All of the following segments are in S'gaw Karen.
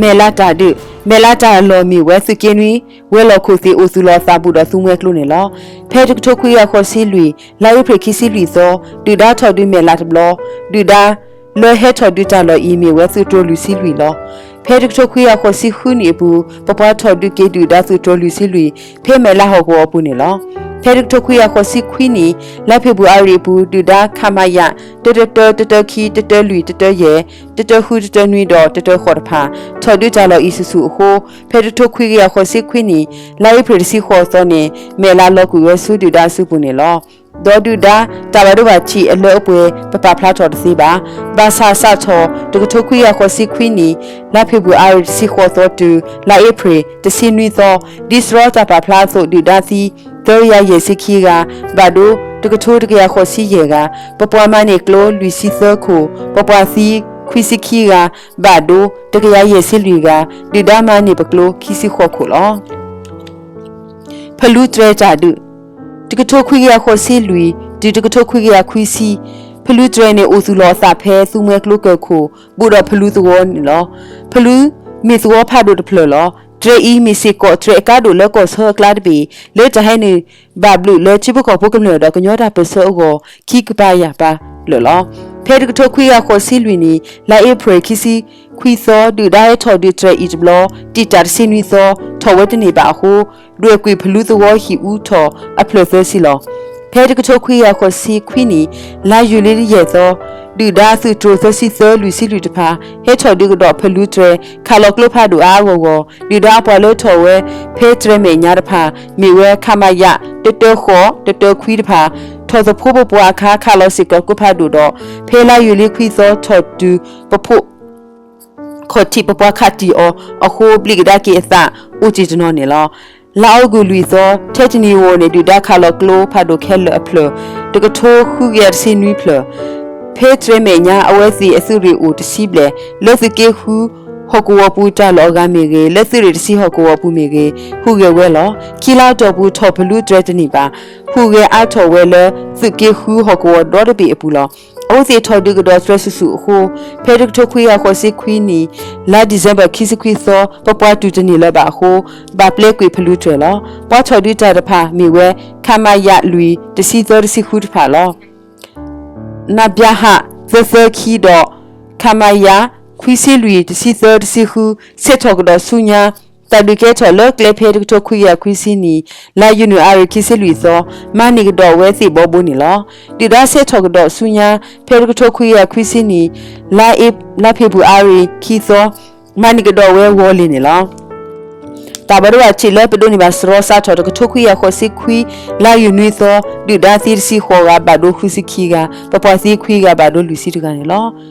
မဲာ်လးတၢ်ဒုး, မဲာ်လးတၢ်လီၢ်မ့ၢ်ဝဲသုးက့နွံ ဝဲၤလီၢ်ခိၣ်သ့ၣ်အိၣ်သူၣ်လီၤအသးဘူးဒီးသူမှဲကျိန့ၣ်လီၤ. ဖဲတကထိခွံကယၤဃိးဆံလွံၢ် လါအ့ဖြ့ၣ်ခံဆံလွံၢ်သီ ဒုၣ်ဒါထီၣ်ဒုးမဲာ်လးတဘျီ, ဒုၣ်ဒါလၢဟဲထီၣ်ဒုးတၢ်လီၢ်အံၤမ့ၢ်ဝဲသုးတြိၤလွံၢ်ဆံလွံၢ်လီၤ. ဖဲတကထိခွံကယၤဃိးဆံဃုနံၣ်အပူၤ ပပှၤထီၣ်ဒုးက့ၤဒုၣ်ဒါသုးတြိၤလွံၢ်ဆံလွံၢ် ဖဲမဲာ်လးဟီၣ်ကဝီၤအပူၤန့ၣ်လီၤ. ဖဲတကထိခွံကယၤဃိးဆံခွံနံၣ် လါဖ့ၤဘြူၤအါရံၤအပူၤ ဒုၣ်ဒါ ခမရ တၢတၢ တၢတၢခံ တၢတၢလွံၢ် တၢတၢယဲၢ် တၢတၢဃု တၢတၢနွံဒီး တၢတၢဃိးတဖၣ် ထီၣ်ဒုးတၢ်လီၢ်အံၤဆူၣ်ဆူၣ်အဃိ ဖဲတကထိခွံကယၤဃိးဆံခွံနံၣ် လါအ့ဖြ့ၣ်တဆံဃိးသီန့ၣ် မဲာ်လးလီၤကွံာ်ဝဲဆူဒုၣ်ဒါအစုပူၤန့ၣ်လီၤ. ဒီးဒုၣ်ဒါတၢ်ဘၣ်ဒိဘၣ်ထံးအလၢအပှဲၤ ပပာ်ဖျါထီၣ်တသ့ဘၣ်. ဘၣ်ဆၣ်စးထီၣ် တကထိခွံကယၤဃိးဆံခွံနံၣ် လါဖ့ၤဘြူၤအါရံၤတဆံဃိးသီတုၤ လါအ့ဖြ့ၣ်တဆံနွံသီ ဒ်စရီတၢ်ပာ်ဖျါအသိး ဒုၣ်ဒါသံ သၢကယၤယဲၢ်ဆံခံဂၤ, ဘၣ်ဒိ တကထိတကယၤဃိးဆံယဲၢ်ဂၤ, ပပှၤမၤန့ၢ်ကျိ လွံၢ်ဆံသၢခိၣ်, ပပှၤသံ ခွံဆံခံဂၤ, ဘၣ်ဒိ တကယၤယဲၢ်ဆံလွံၢ်ဂၤ, ဒုၣ်ဒါမၤန့ၢ်ပကျိ ခံဆံဃိးခိၣ်လီၤ. ဖလူတြဲၤတၢ်ဒုး, တကထိခွံကယၤဃိးဆံလွံၢ် တုၤတကထိခွံကယၤခွံဆံ, ဖလူတြဲၤန့ၣ်အိၣ်သူၣ်လီၤအသးဖဲသူမှဲကျိကၢၢ်ခိၣ် ဘူးဒီးဖလူသဝီန့ၣ်လီၤ. ဖလူမ့ၢ်သဝီဖးဒိၣ်တဖျၢၣ်လီၤ. တြဲၤအံၤမ့ၢ်စ့ၢ်ကီးတြဲၤအကါဒိၣ်လၢကီၢ်ဆၢအကျါတဘ့ၣ်, လၢတၢ်ဟဲနုာ်ဘၣ်ဘျုးလၢထံဖိကီၢ်ဖိကမျၢၢ်ဒီးကညီတၢ်ပၢၢ်ဆၢအဂီၢ် ခံကပၤယၢ်ပၤလၢာ်လီၤ. ဖဲတကထိခွံကယၤဃိးဆံလွံၢ်နံၣ် လါအ့ဖြ့ၣ်ခံဆံခွံသီ ဒုၣ်ဒါဟဲထီၣ်ဒုးတြဲၤအံၤတဘျီ တံာ်တာ်တဆံနွံသီ ထီၣ်ဝဲတန့ၢ်ဘၣ်အဃိ ဒွဲၣ်ကွံာ်ဖလူသဝီဟံၣ်အူထီၣ်အဖျၢၣ်သၢဆံလီၤ. ဖဲတကထိခွံကယၤဃိးဆံခွံနံၣ် လါယူၤလံယဲၢ်သီ ဒုၣ်ဒါသုးတြိၤသၢဆံသၢ လွံၢ်ဆံလွံၢ်တဖၣ် ဟဲထီၣ်ဒုးကဒီးဖလူတြဲၤ ခးလီၤကျိဖးဒိၣ်အါအါဂီၢ်ဂီၢ် ဒုၣ်ဒါအပှၤလၢထီၣ်ဝဲ ဖဲတြဲၤမဲာ်ညါတဖၣ် မ့ၢ်ဝဲ ခမရ တၢတၢဃိး တၢတၢခွံတဖၣ် ထီၣ်သဖှိပပှၤအခါ ခးလီၤစ့ၢ်ကီးကျိဖးဒိၣ်ဒီး ဖဲလါယူၤလံခွံသီ ထီၣ်တုၤပဖိ ခီၣ်ထံးပပှၤခးတံၢ်အီၤအဃိ ဘျံးကဒါက့ၤအသးအိၣ်တ့ၢ်တနီၤန့ၣ်လီၤ. လါအီကူးလွံၢ်သီ ထဲတနံၤအဂီၢ်န့ၣ် ဒုၣ်ဒါခးလီၤကျိဖးဒိၣ်ခဲလၢာ်အဖျၢၣ် တကထိဃုကယၤတဆံနွံဖျၢၣ် ဖဲတြဲၤမဲာ်ညါ အဝဲသ့ၣ်အသုးရ့ၣ်အိၣ်တဆံဘျဲၣ် လၢသုးက့ဃုဟီၣ်ကဝီၤပူၤတၢ်လီၢ်အဂၤမ့ၢ်ဂ့ၤ လၢသုးရ့ၣ်တဆံဟီၣ်ကဝီၤပူၤမ့ၢ်ဂ့ၤ ဟူးဂဲၤဝဲလီၤ. ခံလါအတီၢ်ပူၤထီၣ်ဖလူတြဲၤတန့ၢ်ဘၣ် ဟူးဂဲၤအါထီၣ်ဝဲလၢသုးက့ဃုဟီၣ်ကဝီၤဒီတဘ့ၣ်အပူၤလီၤ. အဝဲသ့ၣ်ထီၣ်ဒုးကဒီးတြဲၤဆူၣ်ဆူၣ်အဃိ ဖဲတကထိခွံကယၤဃိးဆံခွံနံၣ် လါဒံၣ်စ့ဘၢၣ်ခံဆံခွံသီ ပပှၤတူၢ်တန့ၢ်လၢၤဘၣ်အဃိ ဘၣ်ပျဲကွံာ်ဖလူတြဲၤလီၤ. ပှၤထီၣ်ဒုးတၢ်တဖၣ်မ့ၢ်ဝဲ ခမရ လွံၢ် တဆံသၢ တဆံဃုတဖၣ်လီၤ. နဘျါဟး သၢသၢခံဒီး ခမရ ခွံဆံလွံၢ် တဆံသၢ တဆံဃု ဆဲးထီၣ်ကဒီးဆူညါ တၢ်ဒုးကဲထီၣ်လၢကျဲဖဲတကထိခွံကယၤခွံဆံနံၣ် လါယနူၤအါရံၤခံဆံလွံၢ်သီ မၤန့ၢ်ကဒီးဝဲသ့ၣ်ဘီဘိန့ၣ်လီၤ. ဒုၣ်ဒါဆဲးထီၣ်ကဒီးဆူညါ ဖဲတကထိခွံကယၤခွံဆံနံၣ် လါအ့ လါဖ့ၤဘြူၤအါရံၤခံသီ မၤန့ၢ်ကဒီးဝဲဂီၤလ့ၣ်န့ၣ်လီၤ. တၢ်ဘၣ်ဒိဘၣ်ထံးလၢပဒိးန့ၢ်ဘၣ်စရီစးထီၣ် တကထိခွံကယၤဃိးဆံခွံ လါယူၤနွံသီ ဒုၣ်ဒါသံတဆံဃိးဂၤ ဘၣ်ဒိဃုဆံခံဂၤ ပပှၤသံခွံဂၤ ဘၣ်ဒိလွံၢ်ဆံတဂၤန့ၣ်လီၤ.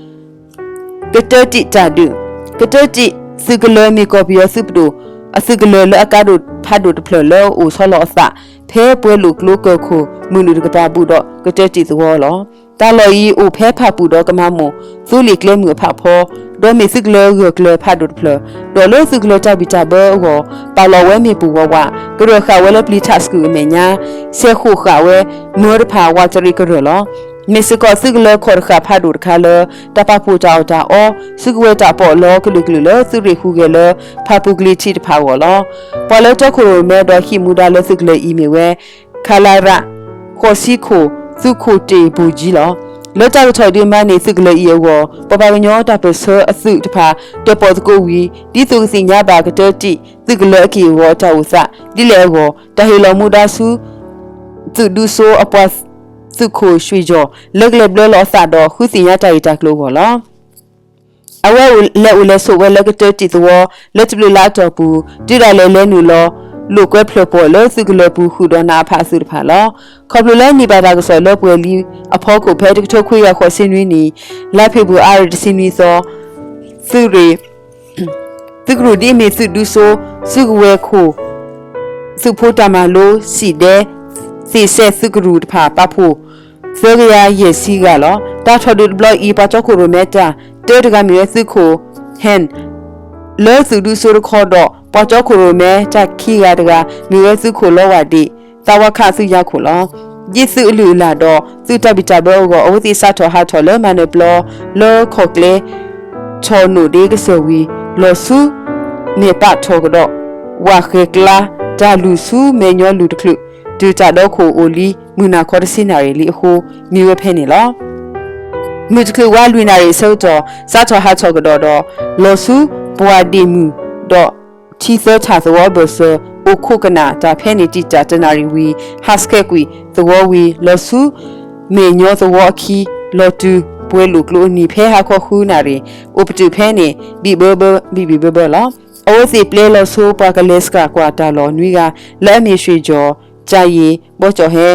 ကတၢၢ်တံာ်တၢ်ဒုး, ကတၢၢ်တံာ်သုးကလၢၤမ့ၢ်ကီၢ်ပယီၤသုးပဒိၣ် အသုးကလၢၤလၢအကါဒိၣ်ဖးဒိၣ်တဖျၢၣ်လၢအအိၣ်ဆီလီၤအသး ဖဲပှဲၤလိာ်ကျိကၢၢ်ခိၣ် မုၢ်နုာ်တကပၤဘူးဒီးကတၢၢ်တံာ်သဝီလီၤ. တၢ်လီၢ်အံၤအိၣ်ဖဲဖၣ်ပူၣ်ဒီးကမၤမိၢ် သိလ့ၣ်ကျဲမုၢ်အဖးဖီ ဒီးမ့ၢ်သုးကလၢၤဂၢၢ်ကျၢၤဖးဒိၣ်တဖျၢၣ် ဒီးလၢသုးကလၢၤတၢ်ဘံၣ်တၢ်ဘၢအဂီၢ် ပာ်လီၤဝဲမ့ၣ်ပိၢ်ဝးဝး ကရၢၢ်ဃာ်ဝဲလၢပျံၤထးစကုာ်အမဲာ်ညါ ဆဲးဃိးဃာ်ဝဲမၢတဖၣ် ဝးတရံးကရၢၢ်လီၤ. မ့ၢ်စ့ၢ်ကီးသုးကလၢၤခီၣ်တဃာ်ဖးဒိၣ်တခါလၢ တၢ်ပာ်ဖှိၣ်တၢ်အီၣ်တၢ်အီ စုကဝဲၤတၢ်ပီးလီကလုာ်ကလုာ်လၢသုးရ့ၣ်ဟူးဂဲၤလၢ ဖၣ်ပူၤကလံၤထံးတဖၣ်အဂီၢ်လီၤ. ပှၤလၢတီခိၣ်ရိၣ်မဲဒီးဟံၣ်မူဒါလၢသုးကလၢၤအံၤမ့ၢ်ဝဲ ခလရ ဃိးဆံခိၣ် သုးခိၣ်တ့ၢ်ဘိၣ်ကၠံလီၤ. လၢတၢ်ကထီၣ်ဒုးမၤန့ၢ်သုးကလၢၤအံၤအဂီၢ် ပပှၤကညီတၢ်ပၢၢ်ဆၢအသုးတဖၣ် တၢၣ်ပီၣ်သကိးဝံၤ ဒ်သိးကသ့ၣ်ညါဘၣ်ကတၢၢ်တံာ်သုးကလၢၤအက့ၢ်အဂီၤတၢ်အိၣ်သး ဒ်လဲၣ်အဂီၢ် တၢ်ဟ့ၣ်လီၤမူဒါဆူ သုးဒူစိအပှၤသုးခိၣ်ရွှ့ၣ်ကၠီၣ် လၢကလဲၤဘျၢလီၤအသးဒီးဃုသ့ၣ်ညါတၢ်ဂ့ၢ်တၢ်ကျိၤအဂီၢ်လီၤ. အဝဲလဲၤအိၣ်လဲၤဆိးဝဲလၢကတၢၢ်တံာ်သဝီ လၢတဘျုးလါအတီၢ်ပူၤ တုၤဒၣ်လဲာ်လဲၤနုာ်လီၤ လိာ်ကွဲဖျၢၣ်ပီၣ်လၢသုးကလၢၤပူၤ ဃုာ်ဒီးနအဖအသုးတဖၣ်လီၤ. ခီဖျိလၢနံၣ်ဘၣ်တၢ်ကစီၣ်လၢပှဲၤလံအဖီခိၣ် ဖဲတကထိခွံကယၤဃိးဆံနွံနံၣ် လါဖ့ၤဘြူၤအါရံၤတဆံနွံသီ သုးရ့ၣ် သုးကရူၢ်ဒ်အမ့ၢ်သုးဒူစိ စုကဝဲၤခိၣ် သုးဖိတၢ်မၤလိ စံၣ်ဒဲ သ့ၣ်စဲးသုးကရူၢ်တဖၣ် ပာ်ဖှိၣ် သၢကယၤယဲၢ်ဆံဂၤလီၤ. တၢ်ထီၣ်ဒုးတဘျီအံၤ ပှၤတီခိၣ်ရိၣ်မဲတၢ်တၢတဂၤမ့ၢ်ဝဲသုးခိၣ် ဟဲၣ် လၢသုးဒူစိတခီဒီး ပှၤတီခိၣ်ရိၣ်မဲတၢ်ခံဂၤတဂၤ မ့ၢ်ဝဲသုးခိၣ်လီဝၣ်ဒ့ၣ် သးဝါခးသုးယၤခိၣ်လီၤ. ဒ်သုးအလုၢ်အလၢ်ဒီး သုးတၢ်ဘံၣ်တၢ်ဘၢအဂီၢ် အဝဲသ့ၣ်စးထီၣ်ဟးထီၣ်လၢမၤနၢၤပျီ လၢခီၣ်ကျဲ ထီၣ်နိၣ်ဒ့ကစၢၢ်ဝံၤ လီၤဆူ မဲာ်ပာ်ထီၣ်ကဒီး ဝၣ်ဃဲၤကျါ တၢ်လူၤဆူမဲာ်ညီလူၤတချုး တုၤတၢ်ဒီခိၣ်အိၣ်လံ မုၢ်နၤခီတဆံနၣ်ရံၣ်လံအဃိ မံဝဲဖဲန့ၣ်လီၤ. မုၢ်တချုးဝါလွံၢ်နၣ်ရံၣ်အဆၢကတီၢ် စးထီၣ်ဟးထီၣ်ကဒီးဒီး လီၤဆူပှၢ်ဒ့ၣ်မုၢ်ဒီး ထံသၢထၣ်သဝီအဘၢၣ်စၢၤ အိၣ်ခိးကနၣ်တၢ်ဖဲန့ၣ် တံာ်တာ်တနၣ်ရံၣ်ဝံၤ ဟးဆှဲးကွံာ်သဝီဝံၤ လီၤဆူ မဲာ်ညီသဝီအခံ လီၤတုၤပှဲၤလိာ်ကျိအနံၤ ဖဲဟါခီဃုနၣ်ရံၣ် အိၣ်ပတုာ်ဖဲန့ၣ် ဘံၣ်ဘံၣ်ဘၢဘၢလီၤ. အဝဲသ့ၣ်ပျဲလီၤဆိပှၤကလဲၤစှၤကွၢ်တၢ်လီၢ်နွံဂၤ လၢအမ့ၢ် ရွှ့ၣ်ကၠီၣ်, ကၠၤယ့ၣ်, ဘီကၠီၣ်ဟဲ,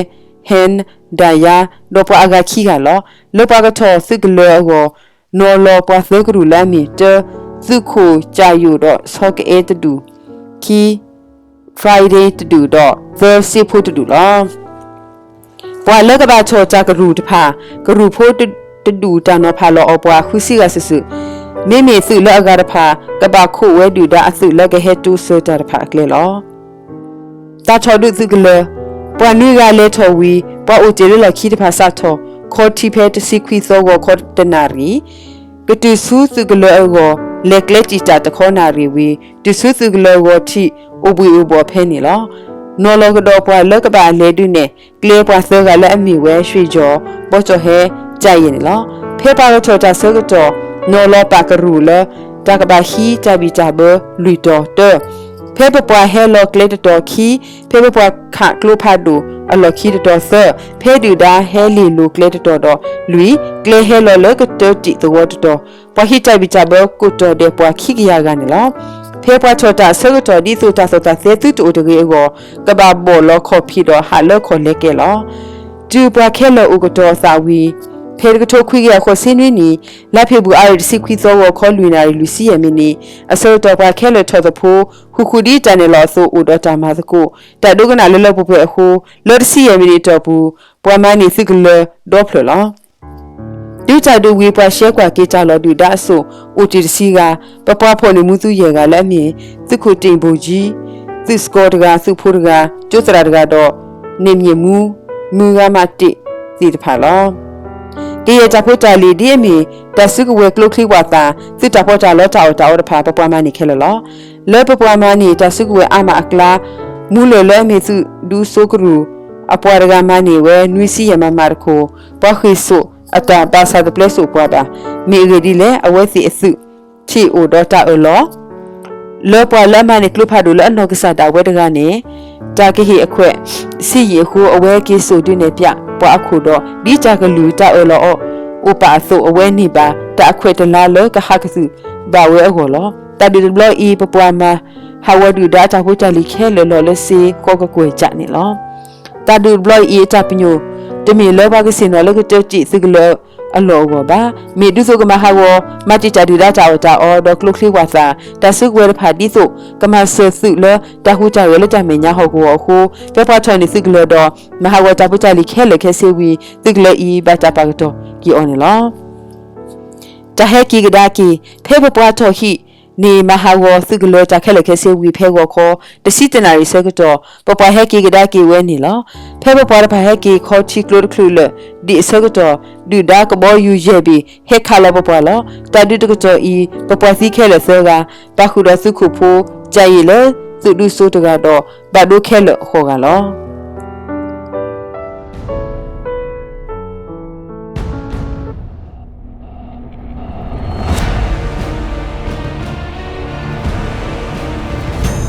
ဟဲၣ်ဒၣ်ယါ ဒီးပှၤအဂၤခံဂၤလီၤ. လၢပှၤကထီၣ်သုးကလၢၤအဂီၢ် နီၤလီၤပှၤသၢကရူၢ်လၢအမ့ၢ် တၢ သုးခိၣ်ကၠၤယိၣ်ဒီးဆီကအဲတဒူၣ်, ခံ Friday တဒူၣ်ဒီး သၢ စ့ဖိတဒူၣ်လီၤ. ပှၤလၢကဘၣ်ထီၣ်တၢ်ကရူၢ်တဖၣ် ကရူၢ်ဖိတဒူၣ်တၢ်နီၤဖးလီၤအီၤပှၤဃုဆံဂၤစုာ်စုာ်, မ့မ့ၢ်သုးလၢအဂၤတဖၣ် ကဘၣ်ခိးဝဲဒုၣ်ဒါအသုးလၢကဟဲတိစၢၤတၢ်တဖၣ်အကျဲလီၤ. တၢ်ထီၣ်ဒုးသုးကလၢၤ, ပှၤနွံဂၤလဲၤထီၣ်ဝံၤ ပှၤအိၣ်တ့ၢ်လၢလီၢ်ခံတဖၣ်စးထီၣ် ခီထံဖဲတဆံခွံသီဂီၤခီတနၣ်ရံၣ် ကတုၤဆူသုးကလၢၤအဂီၢ် လဲၤကျဲတံာ်တာ်တခီနၣ်ရံၣ်ဝံၤ တုၤဆူသုးကလၢၤအဂီၢ်ထံး အိၣ်ဘှံးအိၣ်ဘှီၣ်ဖဲန့ၣ်လီၤ. နီၤလီၤကဒီးပှၤလၢကဘၣ်လဲၤဒုးနဲၣ်ကျဲပှၤသၢဂၤလၢအမ့ၢ်ဝဲ ရွှ့ၣ်ကၠီၣ်, ဘီကၠီၣ်ဟဲ, ကၠၤယ့ၣ်န့ၣ်လီၤ. ဖဲပှၤကထီၣ်တၢ်ဆၢကတီၢ် နီၤလီၤပာ်ကရူၢ်လၢ တၢ်ကဘၣ်ဟံးတၢ်ဘံၣ်တၢ်ဘၢ လွံၢ်တီၤ, တၢ ဖဲပပှၤဟဲလီၤကျဲတတီၤ, ခံ ဖဲပပှၤခးကျိဖးဒိၣ်အလီၢ်ခံတတီၤ, သၢ ဖဲဒုၣ်ဒါဟဲလ့ၢ်လိၤကျဲတတီၤဒီး လွံၢ် ကျဲဟဲလီၤလၢကတၢတံာ်သဝီတတီၤ, ပှၤဟံးတၢ်ဘံၣ်တၢ်ဘၢကိးတီၤဒဲးပှၤခံကယၤဂၤန့ၣ်လီၤ. ဖဲပှၤထီၣ်တၢ်အဆၢကတီၢ် ဒ်သိးတၢ်သီၣ်တၢ်သဲသုတအိၣ်တဂ့ၤအဂီၢ် ကဘၣ်ဘီၣ်လီၤခီၣ်ဖံးဒီးဟးလၢခီၣ်လဲကဲလီၤ. တုၤပှၤခဲလၢာ်အိၣ်ကတီၤအသးဝံၤ ဖဲတကထိခွံကယၤဃိးဆံနွံနံၣ် လါဖ့ၤဘြူၤအါရံၤ တဆံခွံသီဂီၤခီ လွံၢ်နၣ်ရံၣ် လွံၢ်ဆံယဲၢ်မံးနံး အဆၢကတီၢ် ပှၤခဲလၢာ်ထီၣ်သဖှိ ဃုာ်ဃုာ်ဒ်တၢ်နဲၣ်လီၤအသိး အိၣ်ဒီးတၢ်မၤသကိး တၢ်ဒိကနၣ်လၢလၢပှဲၤပှဲၤအဃိ လၢတဆံယဲၢ်မံးနံးအတီၢ်ပူၤ ပှၤမၤန့ၢ်သုးကလၢၤဒီဖျၢၣ်လီၤ. တုၤတၢ်ဒုးဝံၤ ပှၤရှဲကွၢ်က့ၤတၢ်လီၢ်ဒုၣ်ဒါအစိၣ် အိၣ်တ့ၢ်တဆံဂၤ, ပပှၤဖီၣ်န့ၢ်မူသုယဲၢ်ဂၤလၢအမ့ၢ် သုးခိၣ်တ့ၢ်ဘိၣ်ကၠံ, သုးစကီၤတဂၤ, သုးဖိတဂၤ, ကၠိသရၣ်တဂၤဒီး န့ၣ်မ့ၢ်မူ မုၢ်ဂၤမးတ့ၢ်သ့ၣ်တဖၣ်လီၤ. ကယဲၢ်တၢ်ဖိတၢ်လံၤ ဒ်အမ့ၢ် တၢ်စုကဝဲၤကျိချံဝၣ်သၣ် သုးတၢ်ဖီတၢ်လီတၢ်အီၣ်တၢ်အီတဖၣ် ပပှၤမၤန့ၢ်ခဲလၢာ်လီၤ. လၢပပှၤမၤန့ၢ်တၢ်စုကဝဲၤအါမးအကျါ မူလၢၢ်လၢအမ့ၢ်သုးဒူစိကရူၢ် အပှၤတဂၤမၤန့ၢ်ဝဲ နွံဆံယဲၢ်မမတခိၣ်, ပှၤဃ့ၢ်စိၣ်အတၢ်ဘၣ်ဆၣ်တပျဲစိၣ်ပှၤဘၣ်. မ့ၢ်အဂ့ၢ်ဒ်လဲၣ် အဝဲသ့ၣ်အသုး ထံၣ်အိၣ်ဒီးတၢ်အၢၣ်လီၤ လၢပှၤလၢအမၤန့ၢ်ကျိဖးဒိၣ်လၢအနီၢ်ကစၢ်ဒၣ်ဝဲတဂၤန့ၣ် တၢ်ကဟ့ၣ်အခွဲးဆံးယံာ်အဃိ အဝဲက့ၤစိာ်ဒုးနဲၣ်ပၠးပှၤအခိၣ်ဒီး ဒ်တၢ်ကလုၢ်တၢ်အၢၣ်လီၤအီၤအိၣ်ပာ်အသိး အဝဲန့ၢ်ဘၣ်တၢ်အခွဲးတလါလၢကဟးကသုၣ်ဘၣ်ဝဲအဂီၢ်လီၤ. တၢ်ဒုးတဘျီအံၤ ပပှၤမၤဟးဂီၤဒုၣ်ဒါအတၢ်ဖိတၢ်လံၤခဲလၢာ်လီၤလၢစ့ဃီကကွဲၢ်ကၠးန့ၣ်လီၤ. တၢ်ဒုးတဘျီအံၤအတၢ်ပညိၣ် တမ့ၢ်လၢပှၤကဆ့ၣ်နီၤလၢကတၢတံာ်သုးကလၢၤအလီၢ်အဂီၢ်ဘၣ်. မ့ၢ်ဒ်သိးကမၤဟးဂီၤ မၤတံာ်တာ်ဒုၣ်ဒါတၢ်အီၣ်တၢ်အီဒီးကျိချံဝၣ်သၣ် တၢ်စုကဝဲၤတဖၣ် ဒ်သိးကမၤစၢၤသုးလၢတၢ်ဟူးတၢ်ဂဲၤလၢတၢ်မဲာ်ညါဟီၣ်ကဝီၤအဃိ ဖဲပှၤထီၣ်န့ၢ်သုးကလၢၤဒီး မၤဟးဂီၤတၢ်ဖိတၢ်လံၤခဲလၢာ်ခဲဆ့ဝံၤ သုးကလၢၤအံၤဘၣ်တၢ်ပာ်ကတီၢ်က့ၤအီၤန့ၣ်လီၤ. တၢ်ဟဲက့ၤကဒါက့ၤ ဖဲပပှၤထီၣ်ဟံၣ်န့ၣ် မၤဟးဂီၤသုးကလၢၤတၢ်ခဲလၢာ်ခဲဆ့ဝံၤ ဖဲဂီၤခီ တဆံတနၣ်ရံၣ်ဆၢကတီၢ် ပပှၤဟဲက့ၤကဒါက့ၤဝဲန့ၣ်လီၤ. ဖဲပပှၤတဖၣ်ဟဲက့ၤခီထံကျိတချုးလၢာ်ဒံးအဆၢကတီၢ် ဒုၣ်ဒါကဘီယူၤယဲၢ်ဘ့ၣ် ဟဲခးလီၤပပှၤလီၤ. တၢ်ဒုးတကတီၢ်အံၤ ပပှၤသံခဲလၢာ်သၢဂၤ, ပာ်ဃုာ်ဒီးသုးခိၣ်ဖိ ကၠၤယံာ်လၢသုးဒူစိတဂၤဒီး ဘၣ်ဒိခဲလၢာ်ဃိးဂၤလီၤ.